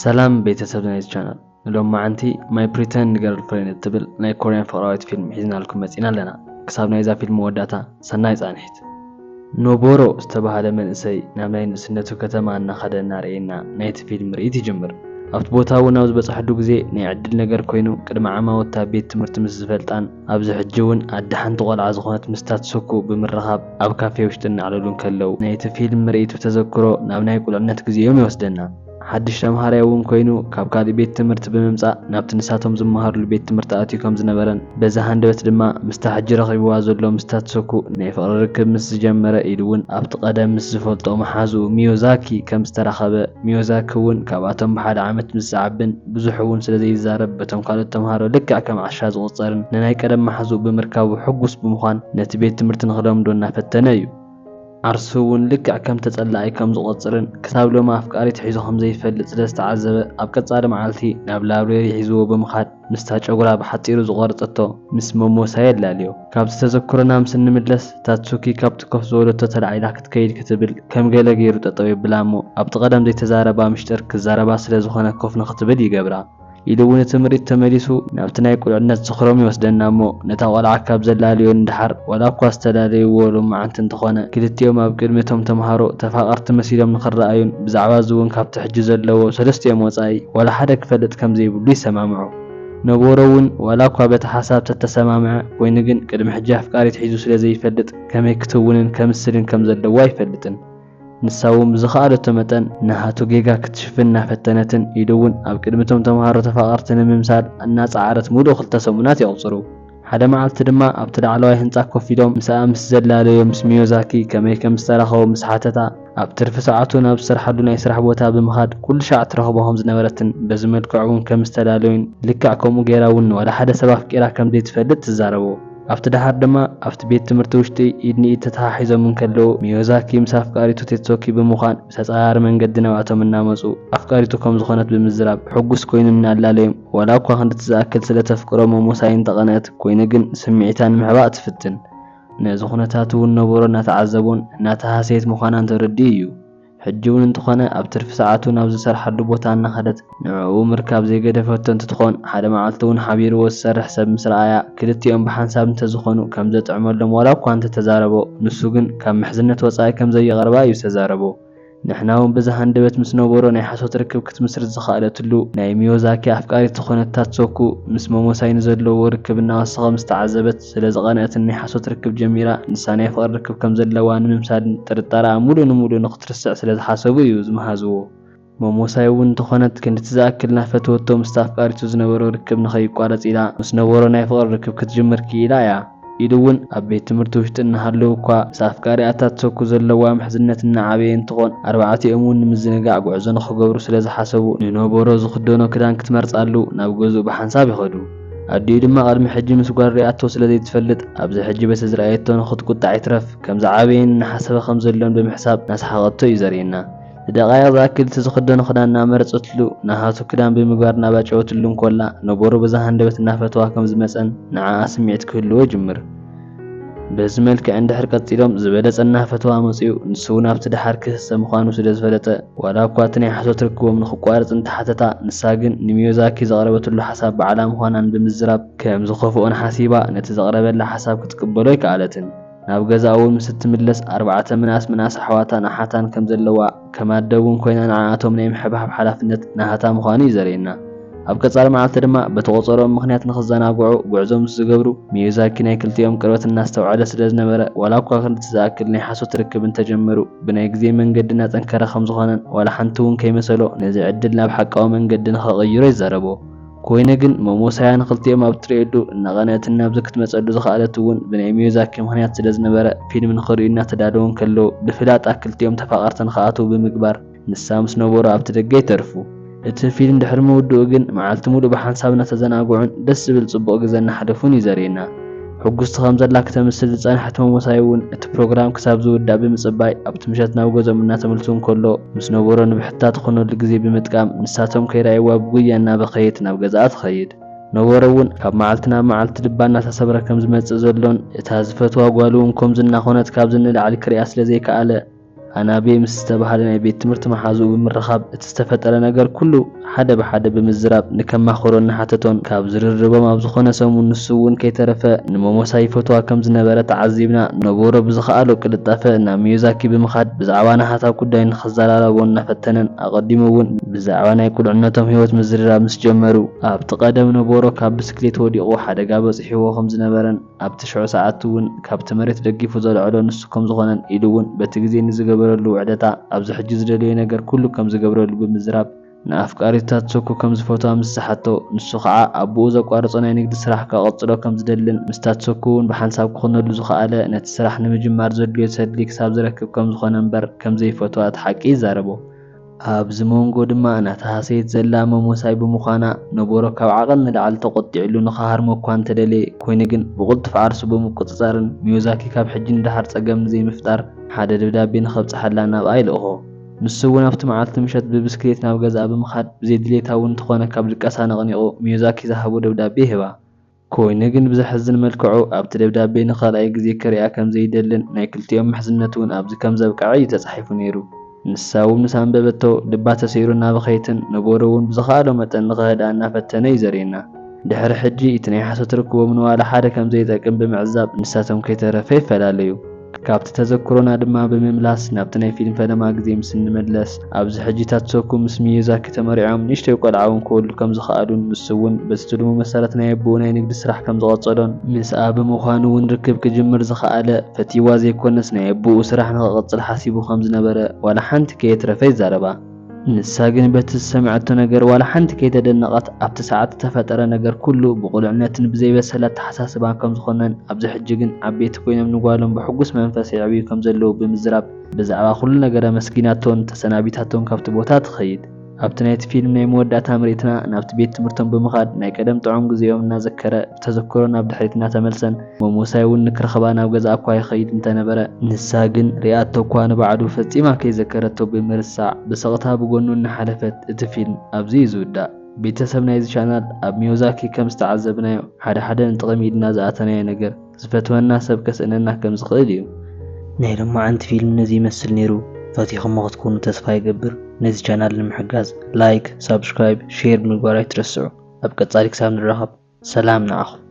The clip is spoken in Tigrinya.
ሰላም ቤተሰብ ናይዚ ቻናል፣ ሎም መዓንቲ My Pretend Girlfriend እትብል ናይ ኮርያን ፍቕራዊት ፊልም ሒዝናልኩም መጺና ኣለና። ክሳብ ናይዛ ፊልም መወዳእታ ሰናይ ጻንሒት። ኖቦሮ ዝተባህለ መንእሰይ ናብ ናይ ንእስነቱ ከተማ እናኸደ እናርእየና ናይቲ ፊልም ምርኢት ይጅምር። ኣብቲ ቦታ እውን ኣብ ዝበጻሕሉ ግዜ ናይ ዕድል ነገር ኮይኑ፣ ቅድሚ ዓማውታ ቤት ትምህርቲ ምስ ዝፈልጣን ኣብዚ ሕጂ እውን ኣደ ሓንቲ ቆልዓ ዝኾነት ምስ ታትሱኩ ብምርኻብ ኣብ ካፌ ውሽጢ እናዕለሉ እንከለዉ ናይቲ ፊልም ምርኢት ብተዘክሮ ናብ ናይ ቁልዕነት ግዜኦም ይወስደና። ሓድሽ ተምሃራይ እውን ኮይኑ ካብ ካሊእ ቤት ትምህርቲ ብምምጻእ ናብቲ ንሳቶም ዝመሃርሉ ቤት ትምህርቲ ኣትዩ ከም ዝነበረን በዚ ሃንደበት ድማ ምስታ ሕጂ ረኺብዋ ዘሎ ምስ ታትሱኩ ናይ ፍቕሪ ርክብ ምስ ዝጀመረ ኢሉ እውን ኣብቲ ቀደም ምስ ዝፈልጦ መሓዝኡ ሚዮዛኪ ከም ዝተራኸበ፣ ሚዮዛኪ እውን ካብኣቶም ብሓደ ዓመት ምስ ዝዓብን ብዙሕ እውን ስለ ዘይዛረብ በቶም ካልኦት ተምሃሮ ልክዕ ከም ዓሻ ዝቑጸርን ንናይ ቀደም መሓዝኡ ብምርካቡ ሕጉስ ብምዃን ነቲ ቤት ትምህርቲ ንኽለምዶ እናፈተነ እዩ። ዓርሱ እውን ልክዕ ከም ተጸላኣይ ከም ዝቖጽርን ክሳብ ሎሚ ኣፍቃሪት ሒዙ ከም ዘይፈልጥ ስለ ዝተዓዘበ ኣብ ቀጻሊ መዓልቲ ናብ ላይብረሪ ሒዝዎ ብምኻድ ምስታ ጨጉራ ብሓጺሩ ዝቖረጸቶ ምስ ሞሞሳይ የላልዮ። ካብቲ ተዘክሮና ምስ እንምለስ ታትሱኪ ካብቲ ኮፍ ዝበለቶ ተላዒላ ክትከይድ ክትብል ከም ገለ ገይሩ ጠጠው የብላ እሞ ኣብቲ ቀደም ዘይተዛረባ ምሽጥር ክዛረባ ስለ ዝኾነ ኮፍ ንኽትብል ይገብራ። ኢሉ እውን እቲ ምርኢት ተመሊሱ ናብቲ ናይ ቁልዕነት ዝኽሮም ይወስደና እሞ ነታ ቆልዓ ካብ ዘላልዮ ንደሓር ዋላ እኳ ዝተላለይዎ ሎማዓንቲ እንተኾነ ክልቲኦም ኣብ ቅድሚ እቶም ተምሃሮ ተፋቐርቲ መሲሎም ንኽረኣዩን ብዛዕባ እዚ እውን ካብቲ ሕጂ ዘለዎ ሰለስቲኦም ወጻኢ ዋላ ሓደ ክፈልጥ ከም ዘይብሉ ይሰማምዑ። ኖቦሮ እውን ዋላ እኳ በቲ ሓሳብ ተተሰማምዐ ኮይኑ ግን ቅድሚ ሕጂ ኣፍቃሪት ሒዙ ስለ ዘይፈልጥ ከመይ ክትውንን ከምስልን ከም ዘለዎ ኣይፈልጥን። ንሳ እውን ብዝኸኣለቶ መጠን ናሃቱ ጌጋ ክትሽፍን እናፈተነትን ኢሉ እውን ኣብ ቅድሚ እቶም ተምሃሮ ተፋቐርቲ ንምምሳል እናጸዓረት ሙሉእ ክልተ ሰሙናት የቑጽሩ። ሓደ መዓልቲ ድማ ኣብቲ ላዕለዋይ ህንጻ ኮፍ ኢሎም ምሳኣ ምስ ዘላለዮ ምስ ሚዮዛኪ ከመይ ከም ዝተራኸቡ ምስ ሓተታ ኣብ ትርፊ ሰዓቱ ናብ ዝሰርሓሉ ናይ ስራሕ ቦታ ብምኻድ ኩሉ ሻዕ ትረኽቦ ከም ዝነበረትን በዚ መልክዕ እውን ከም ዝተላለዩን ልክዕ ከምኡ ገይራ እውን ንዋላ ሓደ ሰብ ኣፍቂራ ከም ዘይትፈልጥ ትዛረቦ። ኣብቲ ደሓር ድማ ኣብቲ ቤት ትምህርቲ ውሽጢ ኢድ ንኢድ ተተሓሒዞም እንከለዉ ሚዮዛኪ ምስ ኣፍቃሪቱ ቴትሶኪ ብምዃን ብተጻራሪ መንገዲ ናብኣቶም እናመጹ ኣፍቃሪቱ ከም ዝኾነት ብምዝራብ ሕጉስ ኮይኑ እናላለዮም ዋላ እኳ ክንድቲ ዝኣክል ስለ ተፍቅሮ ሞሞሳይ እንተቐንአት ኮይኑ ግን ስምዒታ ንምሕባእ ትፍትን። ነዚ ኩነታት እውን ኖቦሮ እናተዓዘቦን እናተሃሰየት ምዃናን ተረዲኡ እዩ። ሕጂ እውን እንተኾነ ኣብ ትርፊ ሰዓቱ ናብ ዝሰርሓሉ ቦታ እናኸደት ንዕኡ ምርካብ ዘይገደፈቶ እንትትኾን ሓደ መዓልቲ እውን ሓቢርዎ ዝሰርሕ ሰብ ምስ ረኣያ ክልቲኦም ብሓንሳብ እንተዝኾኑ ከም ዘጥዕመሎም ዋላ እኳ እንተተዛረቦ ንሱ ግን ካብ ምሕዝነት ወጻኢ ከም ዘየቐርባ እዩ ዝተዛረቦ። ንሕና እውን በዚ ሃንደበት ምስ ኖቦሮ ናይ ሓሶት ርክብ ክትምስርት ዝኸኣለትሉ ናይ ሚዮዛኪ ኣፍቃሪት ዝኾነት ታትሶኩ ምስ ሞሞሳይ ንዘለዎ ርክብ እናወሰኸ ምስ ተዓዘበት ስለ ዝቐንአትን ናይ ሓሶት ርክብ ጀሚራ ንሳ ናይ ፍቕሪ ርክብ ከም ዘለዋ ንምምሳልን ጥርጣረኣ ሙሉእ ንሙሉእ ንኽትርስዕ ስለ ዝሓሰቡ እዩ ዝመሃዝዎ። ሞሞሳይ እውን እንተኾነት ክንድቲ ዝኣክል እናፈተወቶ ምስታ ኣፍቃሪቱ ዝነበሮ ርክብ ንኸይቋረጽ ኢላ ምስ ኖቦሮ ናይ ፍቕሪ ርክብ ክትጅምር ክኢላ እያ። ኢሉ እውን ኣብ ቤት ትምህርቲ ውሽጢ እናሃለዉ እኳ ምስ ኣፍቃሪኣ ታትሶኩ ዘለዋ ምሕዝነት እናዓበየ እንትኾን ኣርባዕቲኦም እውን ንምዝንጋዕ ጉዕዞ ንኽገብሩ ስለ ዝሓሰቡ ንኖቦሮ ዝኽደኖ ክዳን ክትመርጻሉ ናብ ገዝኡ ብሓንሳብ ይኸዱ። ኣዲኡ ድማ ቅድሚ ሕጂ ምስ ጓል ሪኣቶ ስለ ዘይትፈልጥ ኣብዚ ሕጂ በቲ ዝረኣየቶ ንኽትቁጣዕ ይትረፍ ከም ዝዓበየን እናሓሰበ ከም ዘሎን ብምሕሳብ እናሰሓቐቶ እዩ ዘርእየና። ንደቓይቕ ዝኣክል እቲ ዝኽደኖ ክዳን እናመረጸትሉ ናሃቱ ክዳን ብምግባር እናባጨወትሉ እንኮላ ኖቦሮ በዛ ሃንደበት እናፈተዋ ከም ዝመጸን ንዓኣ ስምዒት ክህልዎ ይጅምር። በዚ መልክዕ እንድሕር ቀጺሎም ዝበለጸ እናፈተዋ መጺኡ ንሱ እውን ኣብቲ ደሓር ክህሰ ምዃኑ ስለ ዝፈለጠ ዋላ እኳ እቲ ናይ ሓሶት ርክቦም ንኽቋረጽ እንተሓተታ ንሳ ግን ንሚዮዛኪ ዘቕረበትሉ ሓሳብ ባዕላ ምዃናን ብምዝራብ ከም ዝኸፍኦን ሓሲባ ነቲ ዘቕረበላ ሓሳብ ክትቅበሎ ኣይከኣለትን። ናብ ገዛኣ እውን ምስ እትምለስ ኣርባዕተ ምንኣስ ምንኣስ ኣሕዋታን ኣሓታን ከም ዘለዋ ከም ኣደ እውን ኮይና ንዓኣቶም ናይ ምሕብሓብ ሓላፍነት ናሃታ ምዃኑ እዩ ዘርእየና። ኣብ ቀጻሊ መዓልቲ ድማ በቲ ቆጸርኦም ምኽንያት ንኽዘናግዑ ጉዕዞ ምስ ዝገብሩ ሚዮዛኪ ናይ ክልቲኦም ቅርበት እናስተውዓለ ስለ ዝነበረ ዋላ እኳ ክንድቲ ዝኣክል ናይ ሓሶት ርክብ እንተጀመሩ ብናይ ግዜ መንገዲ እናጠንከረ ከም ዝኾነን ዋላ ሓንቲ እውን ከይመሰሎ ነዚ ዕድል ናብ ሓቃዊ መንገዲ ንኸቐይሮ ይዛረቦ። ኮይነ ግን ሞሞሳያ ንኽልቲኦም ኣብ እትርእየሉ እናቐነትን ናብዚ ክትመጸሉ ዝኸኣለት እውን ብናይ ሚዮዛኪ ምኽንያት ስለ ዝነበረ ፊልም ንኽርእዩ እናተዳለዉ እንከለዉ ብፍላጣ ክልቲኦም ተፋቐርቲ ንኽኣትዉ ብምግባር ንሳ ምስ ነበሩ ኣብቲ ደገ ይተርፉ። እቲ ፊልም ድሕሪ ምውድኡ ግን መዓልቲ ሙሉእ ብሓንሳብ እናተዘናግዑን ደስ ዝብል ጽቡቕ ግዘ እናሕለፉን እዩ ዘርእየና። ሕጉስቲ ከም ዘላ ክተምስል ዝጸንሐት ሞሞሳይ እውን እቲ ፕሮግራም ክሳብ ዝውዳእ ብምጽባይ ኣብቲ ምሸት ናብ ገዝኦም እናተመልሱ እንከሎ ምስ ነበሮ ንብሕታ ትኾነሉ ግዜ ብምጥቃም ንሳቶም ከይረኣይዋ ብጉያ እናበኸየት ናብ ገዛኣ ትኸይድ። ነበሮ እውን ካብ መዓልቲ ናብ መዓልቲ ልባ እናተሰብረ ከም ዝመጽእ ዘሎን እታ ዝፈትዋ ጓሉ እውን ከምዚ እናኾነት ካብዚ ንላዕሊ ክሪኣ ስለ ዘይከኣለ ኣናቤ ምስ ዝተባህለ ናይ ቤት ትምህርቲ መሓዝኡ ብምርኻብ እቲ ዝተፈጠረ ነገር ኩሉ ሓደ ብሓደ ብምዝራብ ንከማኽሮን ንሓተቶን ካብ ዝርርቦም ኣብ ዝኾነ ሰሙን ንሱ እውን ከይተረፈ ንሞሞሳይ ይፈትዋ ከም ዝነበረ ተዓዚብና። ኖቦሮ ብዝኸኣሎ ቅልጣፈ ናብ ሚዮዛኪ ብምኻድ ብዛዕባ ናሃታ ጉዳይ ንኽዘራረቦ እናፈተነን ኣቐዲሙ እውን ብዛዕባ ናይ ቁልዕነቶም ህይወት ምዝርራብ ምስ ጀመሩ ኣብቲ ቀደም ኖቦሮ ካብ ብስክሌት ወዲቑ ሓደጋ በፂሕዎ ከም ዝነበረን ኣብቲ ሽዑ ሰዓት እውን ካብቲ መሬት ደጊፉ ዘልዐሎ ንሱ ከም ዝኾነን ኢሉ እውን በቲ ግዜ ንዝገበረሉ ውዕደታ ኣብዚ ሕጂ ዝደለዮ ነገር ኩሉ ከም ዝገብረሉ ብምዝራብ ንኣፍቃሪቱ ታትሶኩ ከም ዝፈትዋ ምስ ዝሓቶ ንሱ ከዓ ኣቦኡ ዘቋረጾ ናይ ንግዲ ስራሕ ከቐጽሎ ከም ዝደልን ምስ ታትሶኩ እውን ብሓንሳብ ክኾነሉ ዝኸኣለ ነቲ ስራሕ ንምጅማር ዘድልዮ ሰድሊ ክሳብ ዝረክብ ከም ዝኾነ እምበር ከም ዘይፈትዋ እቲ ሓቂ ይዛረቦ። ኣብዚ መንጎ ድማ ናታ ሃሰየት ዘላ መሞሳይ ብምዃና ኖቦሮ ካብ ዓቐን ንላዕሊ ተቖጢዕሉ ንኽሃርሞ እኳ እንተደለየ፣ ኮይኑ ግን ብቕልጡፍ ዓርሱ ብምቁጽጻርን ሚዮዛኪ ካብ ሕጂ ንደሓር ጸገም ንዘይምፍጣር ሓደ ደብዳቤ ንኸብጽሓላ ናብኣ ይልእኾ። ንሱ እውን ኣብቲ መዓልቲ ምሸት ብብስክሌት ናብ ገዛኣ ብምኻድ ብዘይ ድሌታ እውን እንተኾነ ካብ ድቃሳ ነቕኒቑ ሚዮዛኪ ዝሃቦ ደብዳቤ ይህባ። ኮይኑ ግን ብዘሕዝን መልክዑ ኣብቲ ደብዳቤ ንኻልኣይ ግዜ ክሪኣ ከም ዘይደልን ናይ ክልቲኦም ምሕዝነት እውን ኣብዚ ከም ዘብቅዐ እዩ ተጻሒፉ ነይሩ። ንሳ እውን ምስ ኣንበበቶ ልባ ተሰይሩ እናበኸየትን ኖቦሮ እውን ብዝኸኣሎ መጠን ንኸህድኣ እናፈተነ እዩ ዘርእየና። ድሕሪ ሕጂ እቲ ናይ ሓሶት ርክቦም ንዋላ ሓደ ከም ዘይጠቅም ብምዕዛብ ንሳቶም ከይተረፈ ይፈላለዩ። ካብቲ ተዘክሮና ድማ ብምምላስ ናብቲ ናይ ፊልም ፈለማ ግዜ ምስ እንመለስ ኣብዚ ሕጂ ታትሶኩ ምስ ሚዮዛኪ ተመሪዖም ንእሽተይ ቆልዓ እውን ክወልዱ ከም ዝኸኣሉን ንሱ እውን በቲ ትልሙ መሰረት ናይ ኣቦኡ ናይ ንግዲ ስራሕ ከም ዝቐጸሎን ምስኣ ብምዃኑ እውን ርክብ ክጅምር ዝኸኣለ ፈትይዋ ዘይኮነስ ናይ ኣቦኡ ስራሕ ንኽቕጽል ሓሲቡ ከም ዝነበረ ዋላ ሓንቲ ከየትረፈ ይዛረባ። ንሳ ግን በቲ ዝሰምዐቶ ነገር ዋላ ሓንቲ ከይተደነቐት ኣብቲ ሰዓት ዝተፈጠረ ነገር ኩሉ ብቑልዕነትን ብዘይበሰለ ኣተሓሳስባን ከም ዝኾነን ኣብዚ ሕጂ ግን ዓበይቲ ኮይኖም ንጓሎም ብሕጉስ መንፈስ የዕብዩ ከም ዘለዉ ብምዝራብ ብዛዕባ ኩሉ ነገር ኣመስጊናቶን ተሰናቢታቶን ካብቲ ቦታ ትኸይድ። ኣብቲ ናይቲ ፊልም ናይ መወዳእታ ምርኢትና ናብቲ ቤት ትምህርቶም ብምኻድ ናይ ቀደም ጥዑም ግዜኦም እናዘከረ ብተዘክሮ ናብ ድሕሪት እናተመልሰን ሞሞሳይ እውን ንክረኽባ ናብ ገዛ እኳ ይኸይድ እንተነበረ ንሳ ግን ሪኣቶ እኳ ንባዕሉ ፈጺማ ከይዘከረቶ ብምርሳዕ ብስቕታ ብጎኑ እናሓለፈት እቲ ፊልም ኣብዚ እዩ ዝውዳእ። ቤተሰብ ናይዚ ቻናል ኣብ ሚዮዛኪ ከም ዝተዓዘብናዮ ሓደ ሓደ ንጥቕሚ ኢልና ዝኣተናዮ ነገር ዝፈትወና ሰብ ከስእነና ከም ዝኽእል እዩ። ናይ ሎማዓንቲ ፊልም ነዚ ይመስል ነይሩ። ፈቲኹሞ ክትኮኑ ተስፋ ይገብር። ነዚ ቻናል ንምሕጋዝ ላይክ፣ ሳብስክራይብ፣ ሼር ብምግባር ኣይትረስዑ። ኣብ ቀጻሊ ክሳብ ንራኸብ ሰላም ንዓኹም።